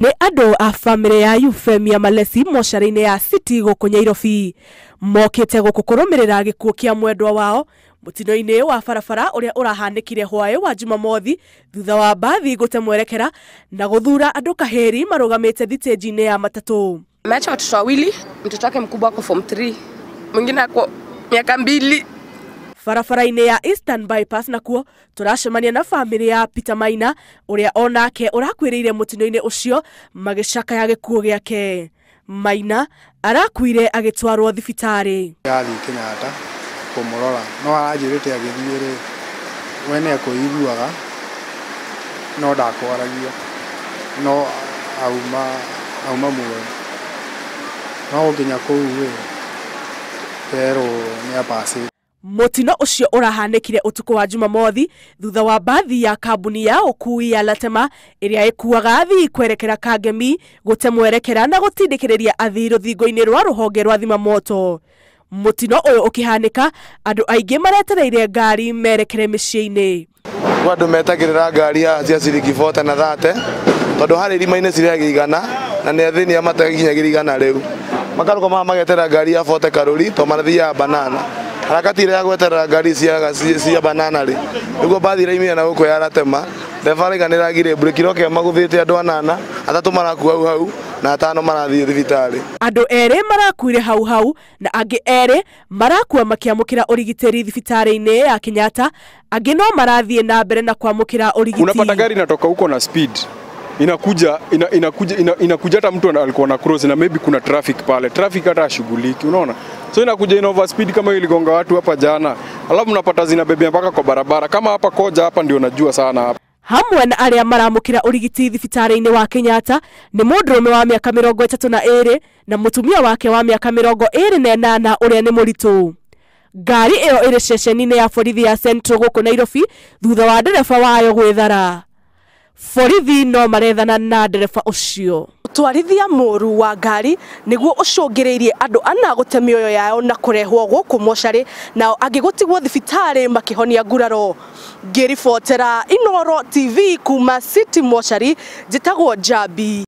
Nĩ andũ a bamĩrĩ ya Euphemia Malesi mocarĩ-inĩ ya City gũkũ Nyairobi. Mokĩte gũkũ kũrũmĩrĩra gĩkuũ kĩa mwendwa wao mũtino-inĩ wa barabara ũrĩa ũrahanĩkire hwaĩ wa Jumamothi thutha wa mbathi gũte mwerekera na gũthura andũ kahĩri marũgamĩte thitĩnji-inĩ ya matatũ. Ameacha watoto wawili, mtoto wake mkubwa ako form 3, mwingine ako miaka 2. Barabara-inĩ ya Eastern Bypass nakuo tũracemania na bamĩrĩ ya Peter Maina ũrĩa onake ũrakuĩrĩire mũtino-inĩ ũcio magĩcakaya gĩkuũ gĩake. Maina arakuire agĩtwarwo thibitarĩ. Athiĩ Kenyatta kũmũrora no aranjĩrĩte agĩthiĩ rĩ we nĩ ekũiguaga no ndakwaragia no auma muoyo no gũkinya kũu rĩ terwo nĩ abacĩte. Mũtino ũcio ũrahanĩkire ũtukũ wa Jumamothi thutha wa mbathi ya kambuni ya ũkuui ya Latema ĩrĩa ĩkuaga athii kwerekera Kangemi gũte mwerekera na gũtindĩkĩrĩria athii rũthingo-inĩ rwa rũhonge rwa Thimamoto. Mũtino ũyũ ũkĩhanĩka andũ aingĩ maretereire ngari merekere mĩciĩ-inĩ. Kwa andũ metagĩrĩra ngari haha cia ciringi 40 na 30 tondũ harĩ irima-inĩ cirĩhagio 100 na nĩ athĩni matakinyagĩria 100 rĩu makarũgama mageterera ngari ya 40 karũri tondũ marathiaga banana. Harakati ĩrĩa ya gweterera ngari cia banana rĩ nĩguo mbathi ĩraimire na gũkũ ya Latema ndereba arauga nĩ ĩragire mburĩki roke magũthĩte andũ 8 3 marakua hau hau na 5 marathiĩ thibitarĩ. Andũ 2 marakuire hau hau na angĩ 2 marakua makĩamũkĩra ũrigitĩri thibitarĩ-inĩ ya Kenyatta, angĩ no marathiĩ na mbere na kwamũkĩra ũrigiti. Unapata gari inatoka huko na speed inakuja inakuja hata mtu alikuwa na cross na maybe kuna traffic pale, traffic hata ashughuliki, unaona, so inakuja ina overspeed kama hiyo iligonga watu hapa jana, alafu mnapata zinabebea mpaka kwa barabara kama hapa Koja hapa ndio najua sana hapa. Hamwe na arĩa maramũkĩra ũrigiti thibitarĩ-inĩ wa Kenyatta nĩ mũndũrũme wa mĩaka 32 na mũtumia wake wa mĩaka 28 ũrĩa nĩ mũritũ. Ngari ĩyo ĩrĩ ceceni-inĩ ya borithi ya Central gũkũ Nairobi thutha wa ndereba wayo gwĩthara. Borithi no marethana na ndereba ũcio. Ũtwarithia mũru wa ngari nĩguo ũcũngĩrĩirie andũ ana gũte mĩoyo yao na kũrehwo gũkũ mocarĩ nao angĩ gũtigwo thibitarĩ makĩhonia nguraro. Ngĩribotera Inooro TV kuma City Mocarĩ, njĩtagwo Njambi.